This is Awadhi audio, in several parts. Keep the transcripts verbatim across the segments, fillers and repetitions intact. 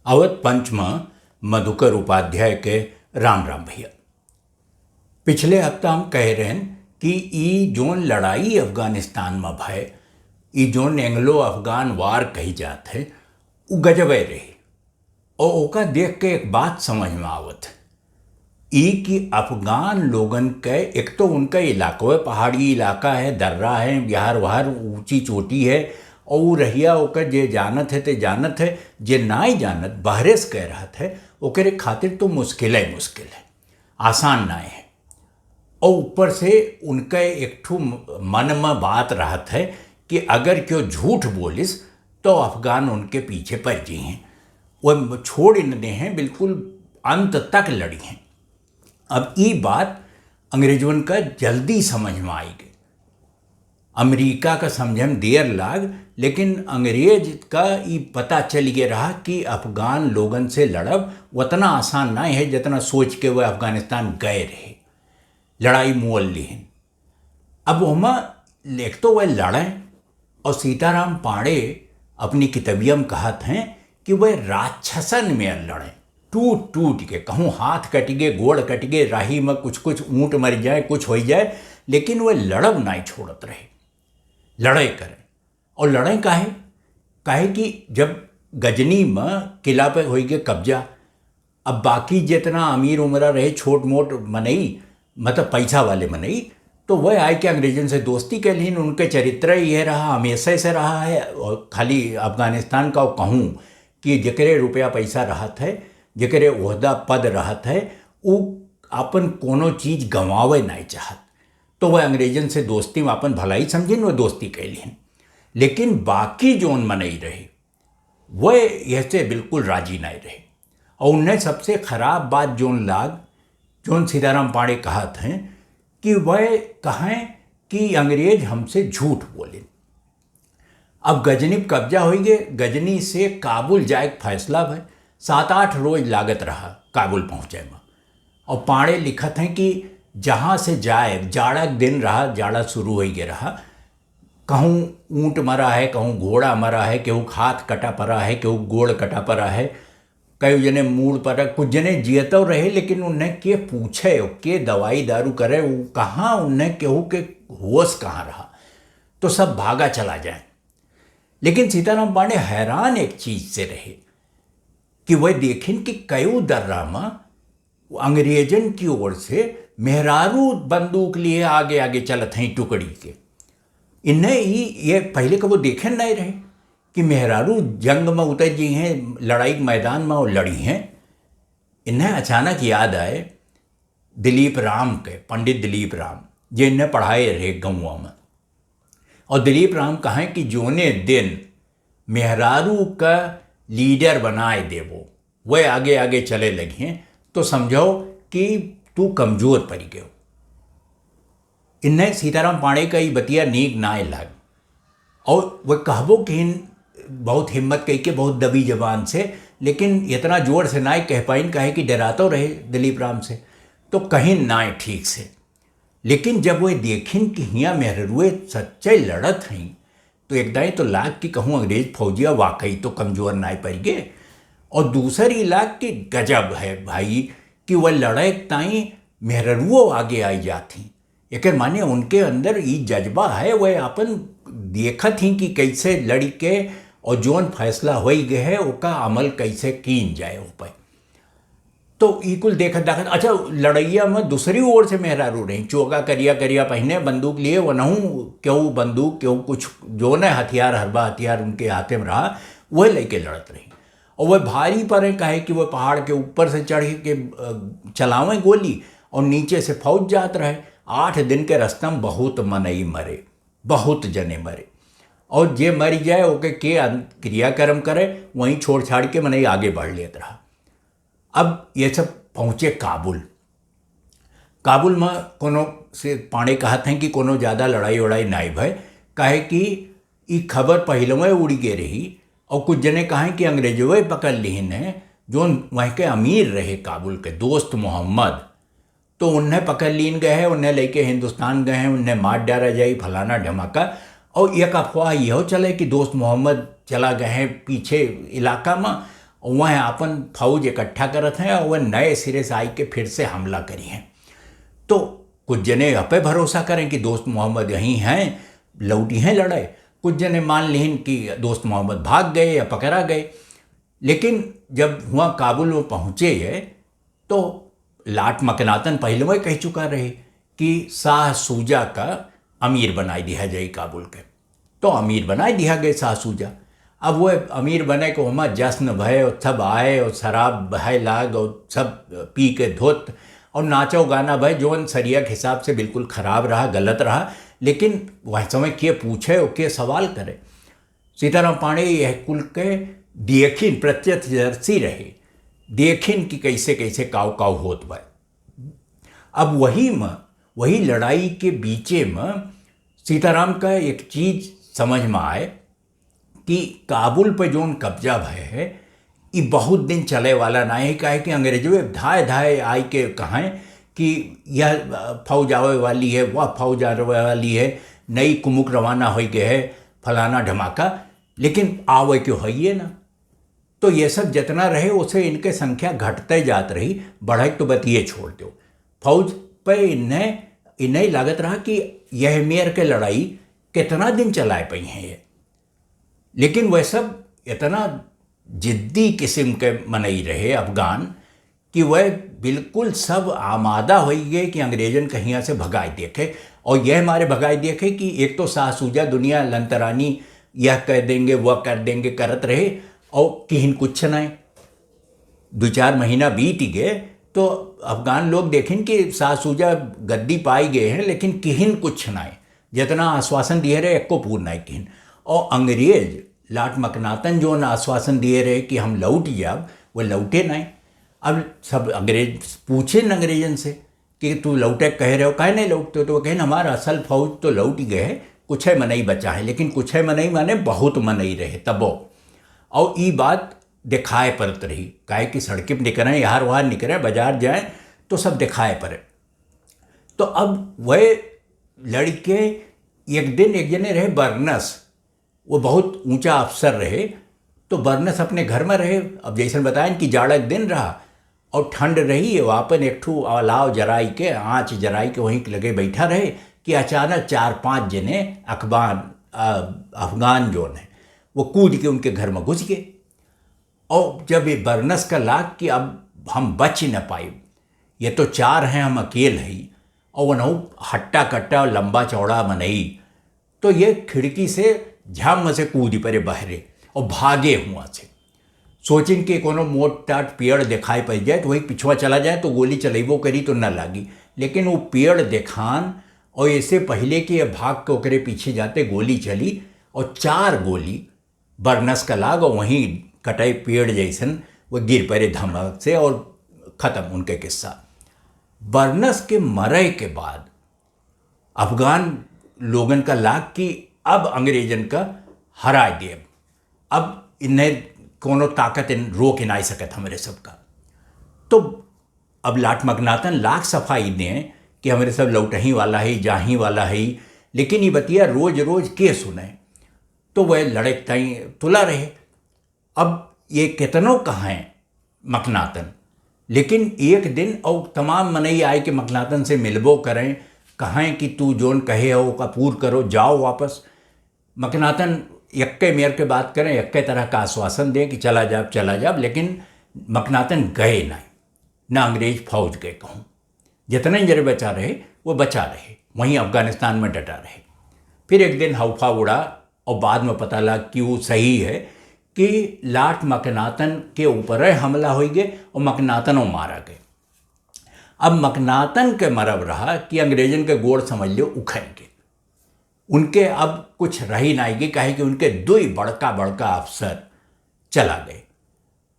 अवध पंच म मधुकर उपाध्याय के राम राम भइया। पिछले हफ्ता हम कहे रहेन कि ई जोन लड़ाई अफगानिस्तान म भय, ई जोन एंग्लो अफगान वार कही जात है, उ गजबे रही। और ओका देख के एक बात समझ में आवत है, ई कि अफगान लोगन के, एक तो उनका इलाको है, पहाड़ी इलाका है, दर्रा है, बिहार वहार ऊंची चोटी है, और उ रहिया ओकर जे जानत है ते जानत है, जे नाई जानत, बहरे से कह रहत है, ओकरे खातिर तो मुश्किल है, मुश्किल है, आसान नाई है। और ऊपर से उनका एक ठो मन में बात रहत है कि अगर क्यों झूठ बोलिस तो अफगान उनके पीछे पड़ जी हैं, वो छोड़ न दे हैं, बिल्कुल अंत तक लड़ी हैं। अब ई बात अंग्रेजवन का जल्दी समझ में आई गई। अमेरिका का समझे में देर लाग, लेकिन अंग्रेज का ई पता चल गया रहा कि अफगान लोगन से लड़ब उतना आसान नहीं है जितना सोच के वह अफगानिस्तान गए रहे। लड़ाई मोल लिहिन। अब ओमा एक तो वह लड़ें, और सीताराम पांडे अपनी किताबिया में कहत हैं कि वह राक्षसन में लड़ें, टूट टूट के, कहूँ हाथ कट गए, गोड़ कट गए, राही में कुछ कुछ ऊंट मर जाए, कुछ हो जाए, लेकिन वह लड़ब नाई छोड़त रहे, लड़े करें। और लड़े काहे? काहे कि जब गजनी में किला पे होई के कब्जा, अब बाकी जितना अमीर उमरा रहे, छोट मोट मनई, मतलब पैसा वाले मनई, तो वह आए के अंग्रेजन से दोस्ती कर लीन। उनके चरित्र यह रहा, हमेशा से रहा है। और खाली अफगानिस्तान का कहूँ कि जेकरे रुपया पैसा रहत है, जेकरे ओहदा पद रहत है, उ अपन कोनो चीज गंवावे नहीं चाहत। तो वह अंग्रेजन से दोस्ती में अपन भलाई समझिन, वह दोस्ती कर लीन। लेकिन बाकी जोन मनई रहे, वह यह से बिल्कुल राजी नहीं रहे। और उन्हें सबसे खराब बात जोन लाग, जोन सीताराम पांडे कहत हैं कि वह कहें कि अंग्रेज हमसे झूठ बोले। अब गजनी पे कब्जा होई गए, गजनी से काबुल जाए के फैसला भय। सात आठ रोज लागत रहा काबुल पहुँचे में। और पांडे लिखत हैं कि जहाँ से जाए, जाड़ा के दिन रहा, जाड़ा शुरू होई गए रहा, कहूँ ऊंट मरा है, कहूँ घोड़ा मरा है, केहू के हाथ कटा पड़ा है, केहू गोड़ कटा पड़ा है, कई जने मूड़ पर, कुछ जने जियतो रहे, लेकिन उन्हें के पूछे, के दवाई दारू करे, उ कहाँ, उन्हें केहू के होश कहाँ रहा, तो सब भागा चला जाए। लेकिन सीताराम पांडे हैरान एक चीज से रहे कि वह देखिन कि कयू दर्रा में अंग्रेजन की ओर से मेहरारू बंदूक लिए आगे आगे चलत हैं टुकड़ी के। इन्हें ही ये पहले कबो देखे नहीं रहे कि मेहरारू जंग में उतर जी हैं, लड़ाई के मैदान में और लड़ी हैं। इन्हें अचानक याद आए दिलीप राम के, पंडित दिलीप राम, जे इन्हें पढ़ाए रहे गौवा में। और दिलीप राम कहें कि जोने दिन मेहरारू का लीडर बनाए देबो, वह आगे आगे चले लगिहें, तो समझो कि तू कमजोर पड़ गयो। इन्हें सीताराम पांडे का ई बतिया नीक नाय लाग। और वह कहबो किन बहुत हिम्मत कई के, बहुत दबी जबान से, लेकिन इतना जोर से नाय कह पाइन, काहे कि डरातो रहे दिलीप राम से, तो कहिन नाय ठीक से। लेकिन जब वह देखिन कि हियाँ मेहररुए सच्चे लड़त हैं, तो एक दाई तो लाग कि कहूँ अंग्रेज फौजिया वाकई तो कमजोर नाय पड़ गए, और दूसरी लाग कि गजब है भाई कि वह लड़े ताई मेहररुओ आगे आई जात ही। एकर माने उनके अंदर ई जज्बा है, वह अपन देखत ही कि कैसे लड़ी के और जोन फैसला होई गए है, ओका अमल कैसे कीन जाए ऊपर। तो ई कुल देखत देखत, अच्छा, लड़ैया में दूसरी ओर से मेहरारू रही, चोगा करिया करिया पहिने, बंदूक लिए, वनहू केहू बंदूक, केहू कुछ जोने हथियार, हरबा हथियार उनके हाथे में रहा, वह लेके लड़त रही। और वह भारी पड़े, काहे कि वह पहाड़ के ऊपर से चढ़ के, अ, चलावें गोली और नीचे से फौज जात रहे। आठ दिन के रस्ता में बहुत मनई मरे, बहुत जने मरे। और जे मर जाए, ओके के अन-, क्रियाकर्म करे, वहीं छोड़ छाड़ के मनई आगे बढ़ लेत रहा। अब ये सब पहुँचे काबुल। काबुल में कोनो से पांडे कहत हैं कि कोनो ज्यादा लड़ाई वड़ाई नाई भय, काहे कि ई खबर पहिलवे उड़ी गए रही और कुछ जने कहें कि अंग्रेजवे पकड़ लिहिन हैं, जोन वहीं के अमीर रहे काबुल के, दोस्त मोहम्मद, तो उन्हें पकड़ लीन गए हैं, उन्हें लेके हिंदुस्तान गए हैं, उन्हें मार डाला जाई, फलाना ढमाका। और एक अफवाह यह चले कि दोस्त मोहम्मद चला गए हैं पीछे इलाका में, और वह आपन फौज इकट्ठा करत हैं और वह नए सिरे से आई के फिर से हमला करी हैं। तो कुछ जने अपे भरोसा करें कि दोस्त मोहम्मद यहीं हैं, लौटी हैं लड़े। कुछ जने मान लिहिन कि दोस्त मोहम्मद भाग गए या पकड़ा गए। लेकिन जब हुआ काबुल में पहुँचे ये, तो लाट मकनातन पहले वह कह चुका रहे कि शाह सूजा का अमीर बनाई दिया जाए काबुल के। तो अमीर बनाई दिया गए शाह सूजा। अब वह अमीर बने को वहाँ जश्न भय और सब आए और शराब बहे लाग और सब पी के धुत और नाचो गाना भय, जोन शरिया के हिसाब से बिल्कुल खराब रहा, गलत रहा। लेकिन वह समय के पूछे और के सवाल करे? सीताराम पांडे यह कुल के देखिन, प्रत्यक्षदर्शी रहे, देखिन कि कैसे कैसे काव काव होत बा। अब वही में, वही लड़ाई के बीचे में सीताराम का एक चीज समझ में आए कि काबुल पे जोन कब्जा भय है, ई बहुत दिन चले वाला ना है। काहे कि अंग्रेजवे धाय धाय आई के कहें कि यह, अ, फौज आवे वाली है, वह फौज आवे वाली है, नई कुमुक रवाना हो गए है, फलाना ढमाका, लेकिन आवे क्यों है ये ना। तो ये सब जितना रहे, उसे इनके संख्या घटते जात रही, बढ़े तो बतिये छोड़ दो। फौज पे इन्हें, इन्हें लागत रहा कि यह मेर के लड़ाई कितना दिन चलाए पाई हैं ये। लेकिन वह सब इतना जिद्दी किस्म के मनई रहे अफगान कि वह बिल्कुल सब आमादा हो गए कि अंग्रेजन के हियाँ से भगाई देखे। और यह मारे भगाई देखे कि एक तो शाह सूजा दुनिया लंतरानी, यह कर देंगे, वह कर देंगे, करत रहे और किहिन कुछ नहीं। दो चार महीना बीत गए तो अफगान लोग देखिन कि शाह सूजा गद्दी पाई गए हैं, लेकिन किहिन कुछ नहीं। जितना आश्वासन दिए रहे, एको पूर नहीं किहिन। और अंग्रेज लाट मकनातन जोन आश्वासन दिए रहे कि हम लौट जाब, वो लौटे नहीं। अब सब अंग्रेज पूछे न अंग्रेजन से कि तू लौटे कह रहे हो, काहे नहीं लौटते हो? तो वो कहे, "हमारा असल फौज तो लौट गए है, कुछ है मनई बचा है।" लेकिन कुछ है मनई माने बहुत मनई रहे तबो। और ई बात दिखाए पड़त रही, काहे कि सड़के पर निकरे, यार वार निकरे, बाजार जाए, तो सब दिखाए पड़े। तो अब वह लड़के, एक दिन एक जने रहे बर्नस, वो बहुत ऊंचा अफसर रहे, तो बर्नस अपने घर में रहे। अब जैसन बताएन कि जाड़ा के दिन रहा और ठंड रही, वो आपन एक ठो अलाव जराई के, आँच जराई के वहीं लगे बैठा रहे कि अचानक चार पांच जने अफगान, अ, अफगान जोन है, वो कूद के उनके घर में घुस गए। और जब ये बर्नस का लाग कि अब हम बच न पाए, ये तो चार हैं, हम अकेल हई, और वनहु हट्टा कट्टा और लंबा चौड़ा मनई, तो ये खिड़की से झम से कूद पड़े बहरे और भागे हुआ से। सोचिन कि कोनो मोट टाट पेड़ दिखाई पड़ जाए तो वही पिछुआ चला जाए तो गोली चलेबो करी तो न लागी, लेकिन वो पेड़ देखान और इससे पहले कि ये भाग के ओकरे पीछे जाते गोली चली और चार गोली बर्नस का लाग और वहीं कटाई पेड़ जैसन वो गिर पड़े धमक से और ख़त्म उनके किस्सा। बर्नस के मरे के बाद अफगान लोगन का लाग कि अब अंग्रेजन का हरा देब, अब इन्हें कोनो ताकत इन रोक नहीं सकत हमरे सबका। तो अब लाट मकनातन लाख सफाई दें कि हमरे सब लौटही वाला है, जाही वाला है, लेकिन ये बतिया रोज रोज के सुने? तो वह लड़े ताई तुला रहे। अब ये कितनो कहें मकनातन, लेकिन एक दिन और तमाम मनई आए के मकनातन से मिलबो करें, कहें कि तू जोन कहे हो ओका पूर करो, जाओ वापस। मकनातन यक्के मेर के बात करें, यक्के तरह का आश्वासन दें कि चला जाब, चला जाब, लेकिन मकनातन गए नहीं, ना अंग्रेज फौज गए कहूँ। जितने जरे बचा रहे, वो बचा रहे, वहीं अफगानिस्तान में डटा रहे। फिर एक दिन हौफा उड़ा और बाद में पता लग कि वो सही है कि लाट मकनातन के ऊपर हमला हो गए और मकनातनों मारा गए। अब मकनातन के मरब रहा कि अंग्रेजन के गोड़ समझ लो उखड़ गए, उनके अब कुछ रही नाई गए, काहे कि उनके दुई बड़का बड़का अफसर चला गए।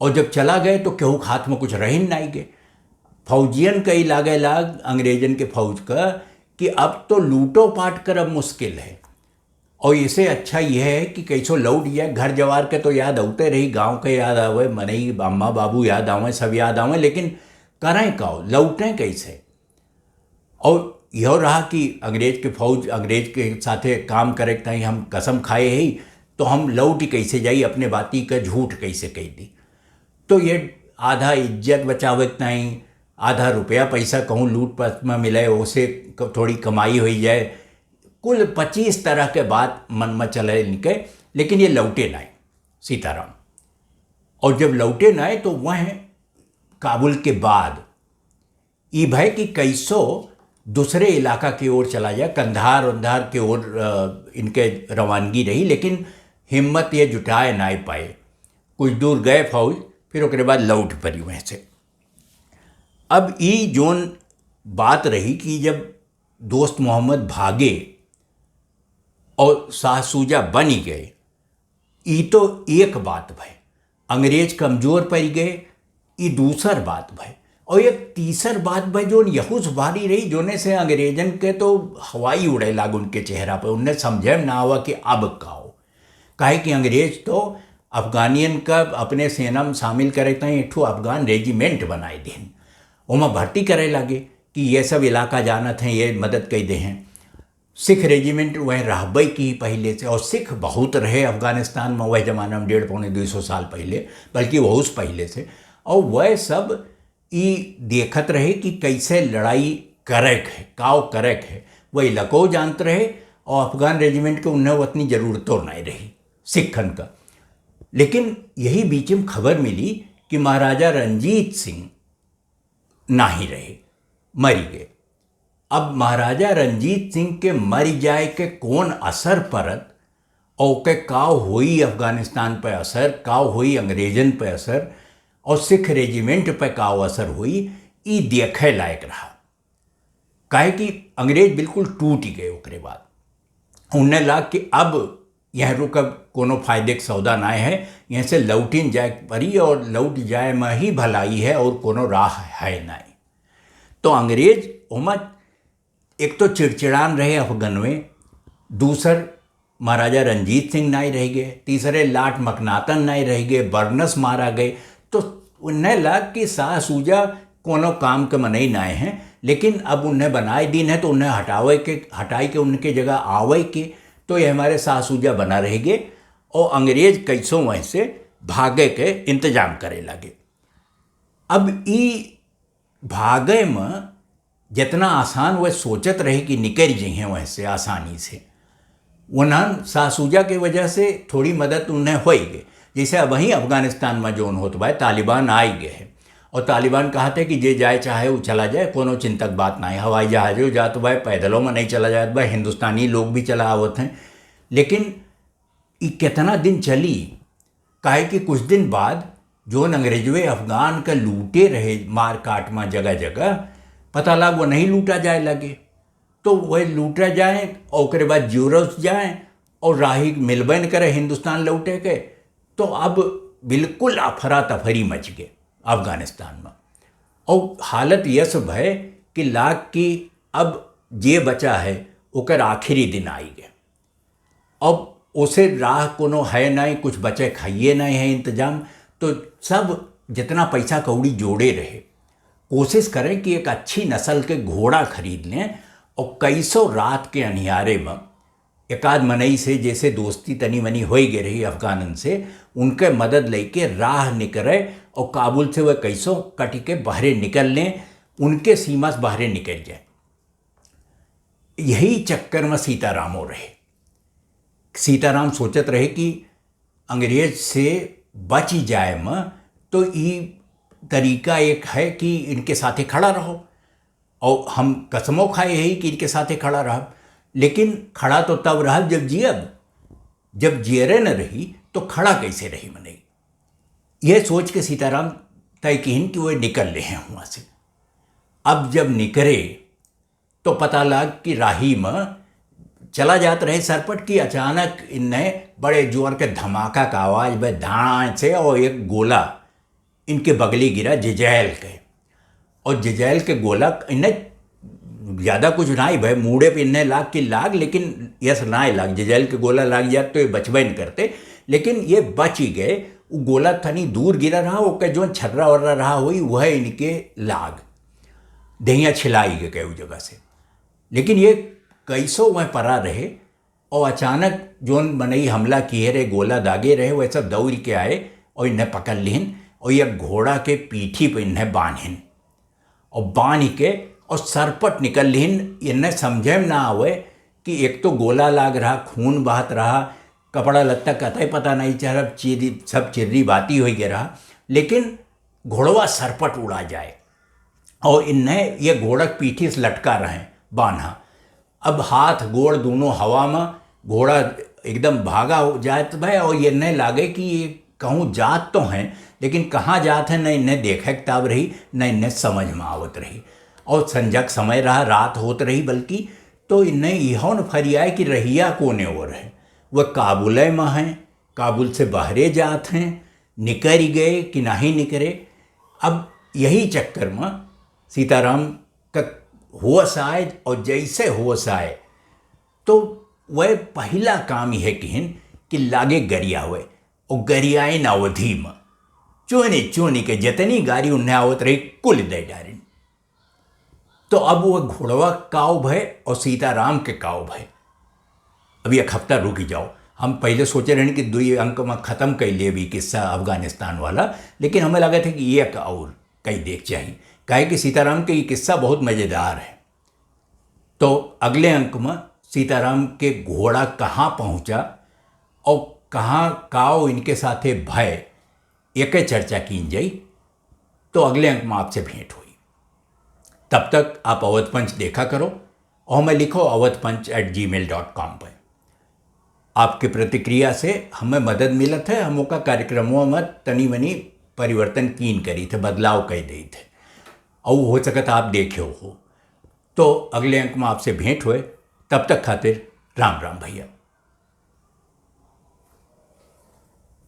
और जब चला गए तो केहू के हाथ में कुछ रही नाई गए। फौजियन का ई लागे लाग अंग्रेजन के फौज का कि अब तो लूटो पाट करब मुश्किल है। और इसे अच्छा यह है कि कैसो लौट जाए। घर जवार के तो याद आते रही, गांव के याद आवे, मनई अम्मा बाबू याद आवे, सब याद आवे, लेकिन करें का, लौटें कैसे? और यह रहा कि अंग्रेज के फौज, अंग्रेज के साथे काम करे के ताई हम कसम खाए ही, तो हम लौट कैसे जाई, अपने बाती का झूठ कैसे कह दी। तो ये आधा इज्जत बचावे के ताईं, आधा रुपया पैसा कहूँ लूटपाट में मिले, ओसे क-, थोड़ी कमाई होई जाए। कुल पच्चीस तरह के बात मन में चले इनके, लेकिन ये लौटे नाई सीताराम। और जब लौटे नाई तो वह काबुल के बाद ई भय कि कैसो दूसरे इलाका के ओर चला जाए, कंधार उंधार के ओर, अ, इनके रवानगी रही, लेकिन हिम्मत ये जुटाए नाई पाए। कुछ दूर गए फौज, फिर ओकरे बाद लौट पड़ी वहीं से। अब ई जोन बात रही कि जब दोस्त मोहम्मद भागे और शाह सूजा बनी गए, ई तो एक बात भय, अंग्रेज कमजोर पड़ गए, ई दूसर बात भय। और एक तीसर बात भय, जोन यहूस भारी रही, जोने से अंग्रेजन के तो हवाई उड़े लाग उनके चेहरा पे, उन्हें समझे में ना आवा कि अब का हो। काहे कि अंग्रेज तो अफगानियन का अपने सेना में शामिल करे ताईं एक ठो अफगान रेजिमेंट बनाए देन, ओमा भर्ती करे लागे कि ये सब इलाका जानत हैं, ये मदद कर दे हैं। सिख रेजिमेंट वह रहबे की पहले से, और सिख बहुत रहे अफगानिस्तान में वह जमाना में, डेढ़ पौने दो सौ साल पहले, बल्कि वहूस पहले से। और वह सब ई देखत रहे कि कैसे लड़ाई करे के है, काव करे के है, वह इलाको जानत रहे। और अफगान रेजिमेंट के उन्हें उतनी जरूरतो नहीं रही सिखन का। लेकिन यही बीच में खबर मिली कि महाराजा रंजीत सिंह नाही रहे, मरी गए। अब महाराजा रंजीत सिंह के मर जाए के कौन असर पड़त, और ओके काव होई अफगानिस्तान पे असर, काव होई अंग्रेजन पे असर, और सिख रेजिमेंट पे काव असर होई, ई देखे लायक रहा। काहे कि अंग्रेज बिल्कुल टूट ही गए ओकरे बाद। उन्हें लाग कि अब यह रुकब कोनो फायदे के सौदा ना है, यहाँ से लौटिन जाए के पड़ी, और लौट जाए में ही भलाई है और कोनो राह है नहीं। तो अंग्रेज ओमा एक तो चिड़चिड़ान रहे अफगन में, दूसर महाराजा रंजीत सिंह नाई रह गए, तीसरे लाट मकनातन नाई रह गए, बर्नस मारा गए। तो उन्हें लाग कि शाह सूजा कोनो काम के मनई नाय हैं, लेकिन अब उन्हें बनाए दीन है तो उन्हें हटावे के, हटाई के उनके जगह आवे के, तो ये हमारे शाह सूजा बना रह गए। और अंग्रेज कैसों वैसे भागे के इंतजाम करे लगे। अब ई भागे में जितना आसान वह सोचत रहे कि निकल जइहें वैसे आसानी से, उन्हन शाह सूजा के वजह से थोड़ी मदद उन्हें होई गए। जैसे अबहीं अफगानिस्तान में जोन होत बा, तालिबान आई गए हैं और तालिबान कहत है कि जे जाए चाहे वो चला जाए, कोनो चिंता के बात ना है। हवाई जहाजो जात बा, पैदलों में नहीं चला जात बा, हिंदुस्तानी लोग भी चला आवत हैं। लेकिन ई कितना दिन चली? काहे कि कुछ दिन बाद जोन अंग्रेजवे अफगान के लूटे रहे मार काट में जगह जगह, पता लाग वो नहीं लूटा जाए लगे। तो वह लूटा जाए और ओकरे बाद जिउरस जाए और राही मिलबे न करे हिंदुस्तान लौटे के। तो अब बिल्कुल अफरा तफरी मच गए अफगानिस्तान में। और हालत यस भय कि लाग कि अब जे बचा है ओकर आखिरी दिन आई गए। अब ओसे राह कोनो है नहीं, कुछ बचे खाइए नहीं है इंतजाम। तो सब जितना पैसा कौड़ी जोड़े रहे, कोशिश करें कि एक अच्छी नस्ल के घोड़ा खरीद लें और कैसो रात के अनियारे में एक आध मनई से, जैसे दोस्ती तनी मनी होई गई रही अफगानन से, उनके मदद लेके राह निकले और काबुल से वह कैसो कट के बहरे निकल लें, उनके सीमा से बहरे निकल जाए। यही चक्कर में सीतारामो रहे। सीताराम सोचत रहे कि अंग्रेज से बची जाए में तो ई तरीका एक है कि इनके साथे खड़ा रहो, और हम कसमो खाए है कि इनके साथे खड़ा रहब, लेकिन खड़ा तो तब रहब जब जियब, जब जियरे न रही तो खड़ा कैसे रही मनई। यह सोच के सीताराम तय किहिन कि वह निकल ले हैं हुआं से। अब जब निकरे तो पता लाग कि राही में चला जात रहे सरपट कि अचानक इन्हें बड़े जोर के धमाका का आवाज बे धाड़ से और एक गोला इनके बगली गिरा जिजैल के। और जिजैल के गोला इन्हें ज्यादा कुछ नाई भय, मूड़े पे इन्हें लाग कि लाग, लेकिन यस नाई लाग। जिजैल के गोला लाग जात तो ये बचबे न करते, लेकिन ये बच ही गए। वो गोला तनी दूर गिरा रहा, ओके जोन छर्रा वर्रा रहा हुई वह इनके लाग, देहिया छिलाई के गए उ जगह से। लेकिन ये कैसो वह परा रहे और अचानक जोन मनई हमला किए रहे, गोला दागे रहे, वह सब दौड़ के आए और इन्हें पकड़ लिहिन। और एक घोड़ा के पीठी पे इन्हें बान्हिन और बान्हि के और सरपट निकल लिहिन। इन्हें समझे में ना आवे कि एक तो गोला लाग रहा, खून बहत रहा, कपड़ा लत्ता कतई पता नहीं चल, सब चिर्री, सब चिर्री बाती होइ गए रहा, लेकिन घोड़वा सरपट उड़ा जाए और इन्हें ये घोड़क पीठी से लटका रहे बान्हा। अब हाथ गोड़ दोनों हवा में, घोड़ा एकदम भागा हो जात भय और ये नहीं लागे कि ये कहूँ जात तो हैं, लेकिन कहाँ जात हैं, न इन्हें देखे के ताब रही, न इन्हें समझ में आवत रही। और संझक समय रहा, रात होत रही बल्कि, तो इन्हें इहो न फरियाए कि रहिया कोने ओर है। वह काबुले में हैं, काबुल से बहरे जात हैं, निकरि गए कि नहीं निकरे। अब यही चक्कर में सीताराम का होश आए और जैसे होश आए तो वह पहिला काम यह किहिन कि लागे गरिया हुए और गरियाइन अवधी में चोनी चोनी के जितनी गारी उन्हें आवत रही कुल दे डारिन। तो अब वह घोड़वा काव भय और सीताराम के काव भय। अब एक हफ्ता रुकि जाओ, हम पहिले सोचे रहन कि दुई अंक में खतम कइ लेब ई किस्सा अफगानिस्तान वाला, लेकिन हमें लागत है कि एक और कइ देख चाही, काहे कि सीताराम के ई किस्सा बहुत मजेदार है। तो अगले अंक में सीताराम के घोड़ा कहाँ पहुँचा और कहाँ काव इनके साथे भय, एके चर्चा कीन जाई। तो अगले अंक में आपसे भेंट हुई। तब तक आप अवध पंच देखा करो और हमें लिखो अवध पंच at gmail dot com पर। आपके प्रतिक्रिया से हमें मदद मिलत है, हम ओका कार्यक्रमों में तनी मनी परिवर्तन कीन करी थे, बदलाव कइ देई थे, और हो सकत आप देखे हो। तो अगले अंक में आपसे भेंट हुए, तब तक खातिर राम राम भैया।